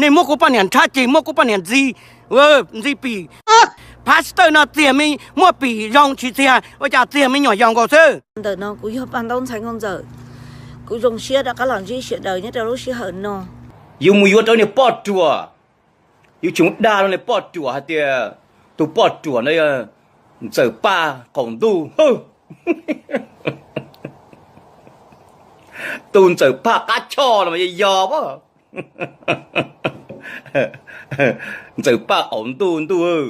Nej muab kuv poj niam nrhab ces muab kuv poj niam ntxi, ntxi pim. Pastor no txiag me, muaj pim zoo tsis txiag, ua cas txiag me nyuam yaus nkaus xwb. Ntawm no kuv yog Paj Ntaub ntxhais Nkauj Ntxawm, kuv zoo siab rov qab los ntsib sawv daws nyob rau lub sij hawm no. Yus mus yuav rau niag poj ruam, yus tseem dag rau niag poj ruam hais tias tus poj ruam no Ntxawm Paj qaum ntuj. Tus Ntxawm Paj qab choj no mas yog yog a. Ntxawm Paj qaum ntuj ntuj.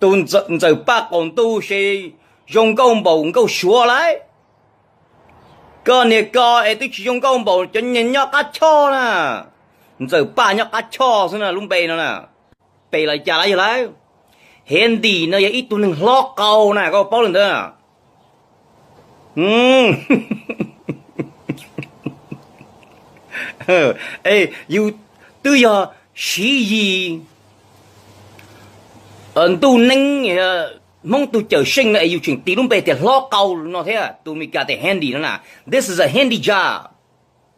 Tus Ntxawm Paj qaum ntuj ces zoo nkauj npaum nkauj suav lauj. Koj niag ko es twb tsis zoo nkauj npaum cov niag nyob qab choj na. Ntxawm Paj nyob qab choj xwb na lub npe no na. Pem los cas lawm yog lawm. Handy no yog ib tug neeg hlob qau na koj paub li ntawd. Yus twb yog Siv Yis ntuj neeb Hmoob tug cawm seej no es yus tseem tis lub npe tias hlob qau no thiab. Tus Meskas tias handy no na, this is a handy job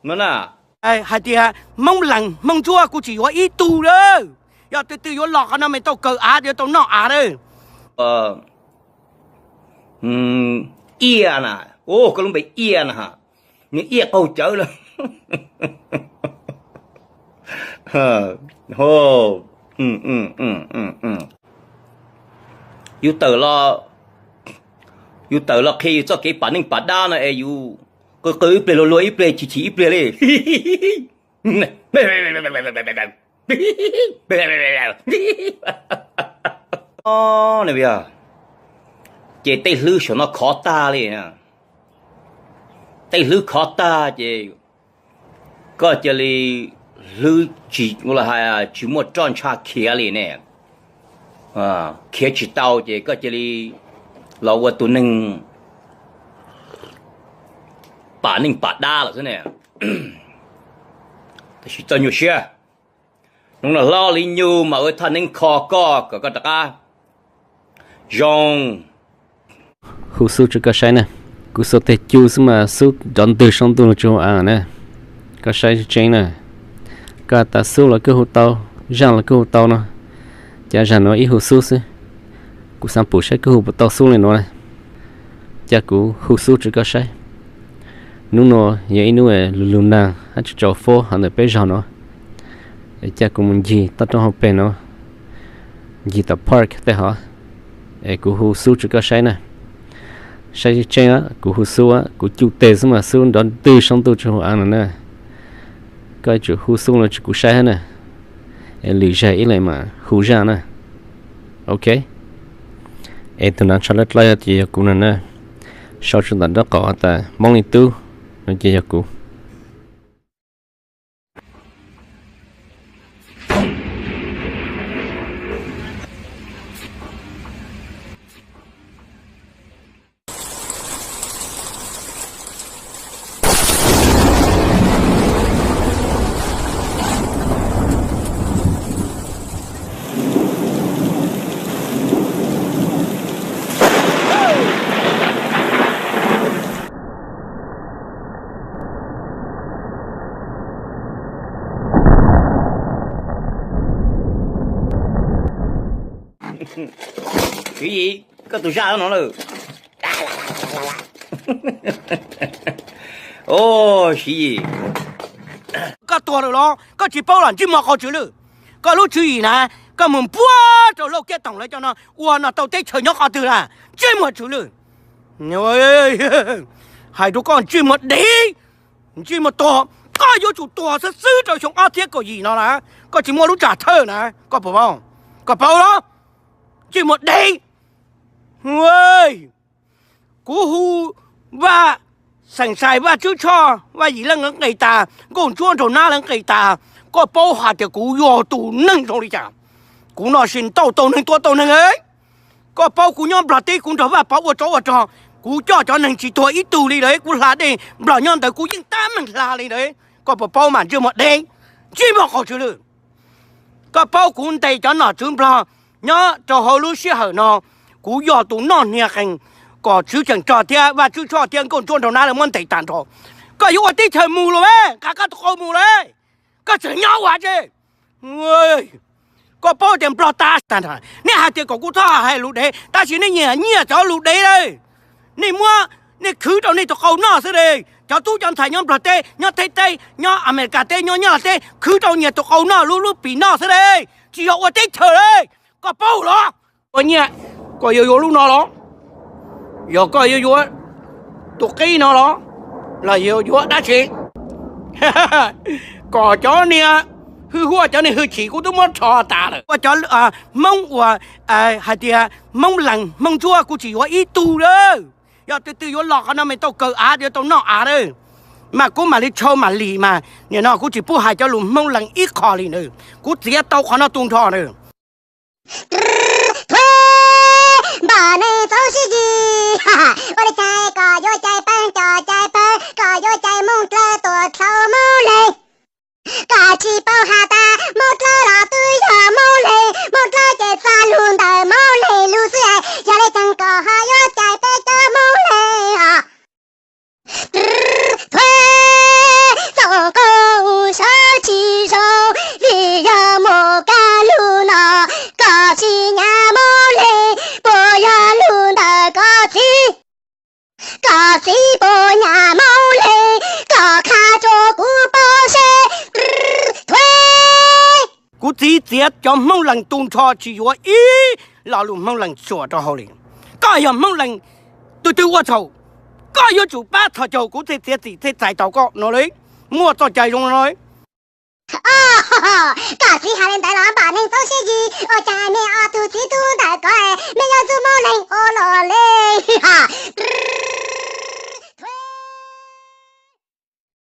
no na. Hais tias Hmoob Lees Hmoob Ntsuab kuv tsis yuav ib tug lawm. Yog twg twg yuav los qhov no mas tau kaw av, yuav tau noj av lawm. Iaj na, koj lub npe Iaj na, nws Iaj qaug cawv lawm. Yus tawm los, yus tawm los qhia yus txoj kev pam neej pam dab no es yus qw qw ib pliag luag luag ib pliag chim chim ib pliag li. Ces tej hlwb saum no khov tag li. Tej hlwb khov tag ces koj cia li hlwb tsis, ua li hais tsis muaj roj ntsha khiav li ne. Khiav tsis tau ces koj cia li los ua tus neeg pam neej pam dab lawm xwb ne. Tab sis txawj nyuaj siab, hnub no hlob li nyuj mas ua thaj neeb kho koj kom koj rov qab zoo. Hu xub rau koj saib na, kuv xuas tes cu xwb mas xub nrov ntwg saum ntuj los tsis hu av na. Koj saib tseeb na, koj tas xub los kuj hu tau, zaj los kuj hu tau no, cas zaj no ib hu xub xwb. Kuv xav pum saib kuj hu puas tau xub li no na. Cas kuv hu xub rau koj saib. Hnub no yog ib hnub lug lug nag hab tsaus tsaus fob hov ntawm peb zog no, es cas kuv mus ncig toj roob hauv pes no, ncig tom park tej hov, es kuv hu xub rau koj saib na. Saib tseeb, kuv hu xub, kuv cu tes xwb mas xub nrov ntwg saum ntuj tsis hu av no na. Koj yuav tsum hu xub los rau kuv saib hab na, es lwm zag ib leeg mas hu zaj na. Ok. Es tus nav tsho dlawb dlawb ces yog kuv no na. Sau tso ntawm nraub qaum has tas Hmoob Li Tub no ces yog kuv. Siv Yis, koj tus zaj no lawm. Siv Yis, koj tuag lawm los koj tsis paub los ntsej muag qau tswv lwj. Koj lub tswv yim na, koj mus npuab rau Lauj Kiab Toom lawv cov no ua no tau teb chaws nyob qhov twg na, ntsej muag tswv lwj. Hais rau koj ntsej muag dev, ntsej muag tuag, koj yuav tsum tuag xwb xwb rau xyoo ob txhiab kaum yim no na, koj tsis muaj lub tsam thawj na, koj puas paub? Koj paub los? Ntsej muag dev. Kuv hu Vaj Xeem Xais, Vaj Tswb Tshoj, Vaj Yim Leej lawv nqis tas, Nkauj Ntsuab Nraug Nab lawv nqis tas, koj paub hais tias kuv yog tus neeg zoo li cas? Kuv no sis ntau tau neeg tua tau neeg. Koj paub kuv nyob Nplog teb kuv nrog Vaj Pov ua tsov ua rog, kuv coj cov neeg tsis tuag ib tug li lawm, kuv hla dej Nplog nyob ntawd kuv yeej tab meeg hla li lawm. Koj puas paub mas ntsej muag dev, ntsej muag qau tswv lwj. Koj paub kuv ntes cov nom tswv Nplog nyob rau hauv lub sij hawm no, kuv yog tus noj hnia qees, kom tswv tseem rog thiab Vaj Tswv Tshoj thiab Nkauj Ntsuab Nraug Nab lawv muab ntes tag nrho. Koj yuav ua teb chaws mus lawm, nqa koj tus qau mus lawm, koj tseem nyob ua dab tsi? Koj paub tias Nplog tas tag nrho, nej hais tias kom kuv txhob hais lus dev, tab sis nej nyiam nyiaj cov lus dev lawm. Nej muab, nej khwv rau nej tus qau noj xwb li. Cov tub cov ntxhais nyob Nplog teb, nyob Thaib teb, nyob Amelikas teb, nyob Nyab Laj teb, khwv rau nyias tus qau noj lub lub pim noj xwb li, tsis yog ua teb chaws li. Koj paub los? Ua nyiaj, koj yuav yuav lub no los? Yog koj yuav yuav tus qib no los? Los yuav yuav dab tsi? Kom cov niag hwj huaj, cov niag hwj chim kuv twb muab rho tas lawm. Ua cov Hmoob uas hais tias Hmoob Lees Hmoob Ntsuab kuv tsis yuav ib tug lawm. Yog tus twg yuav los qhov no mas tau kaw av, yuav tau noj av lawm, mas kuv mam li tshau mam lim mas. Nim no kuv tsis pub hais cov lus Hmoob Lees ib qho li na. Kuv txiav tau qhov no tu nrho na. Thuav, npam neeg txob sib yig, ua li cas kom yuav cais pawg cov cais pawg, kom yuav cais Hmoob Dlawb tuam thaum Hmoob Lees. Koj tsis paub has tas Hmoob Dlawb los twb yog Hmoob Lees, Hmoob Dlawb ces txog lus ntawm Hmoob Lees lus xwb, yog li cas koj ho yuav cais peb cov Hmoob Lees os? Thuav, txoos koob sawv tsis zoo, vim yog mus kaj lug no, koj tsis nyiam Hmoob Lees, puas yog lus ntawm koj txiv? Koj txiv puas nyiam Hmoob Lees, koj qha rau kuv paub seb. Thuav, kuv txiv txiav cov Hmoob Lees tu nrho, tsis yuav ib lo lus Hmoob Lees tsuam rau hauv li. Koj yog Hmoob Lees tus twg ua txhaum, koj yuav tsum pab txhos caug kuv thiaj txiav txim thiaj txais tau koj no li. Muaj txoj cai zoo no. Koj txiv hais li ntawd los npam neeg txob sib yig, ua cas nej ob tug txiv tub ntawm koj, nej yuav txuj Hmoob Lees ua luaj li?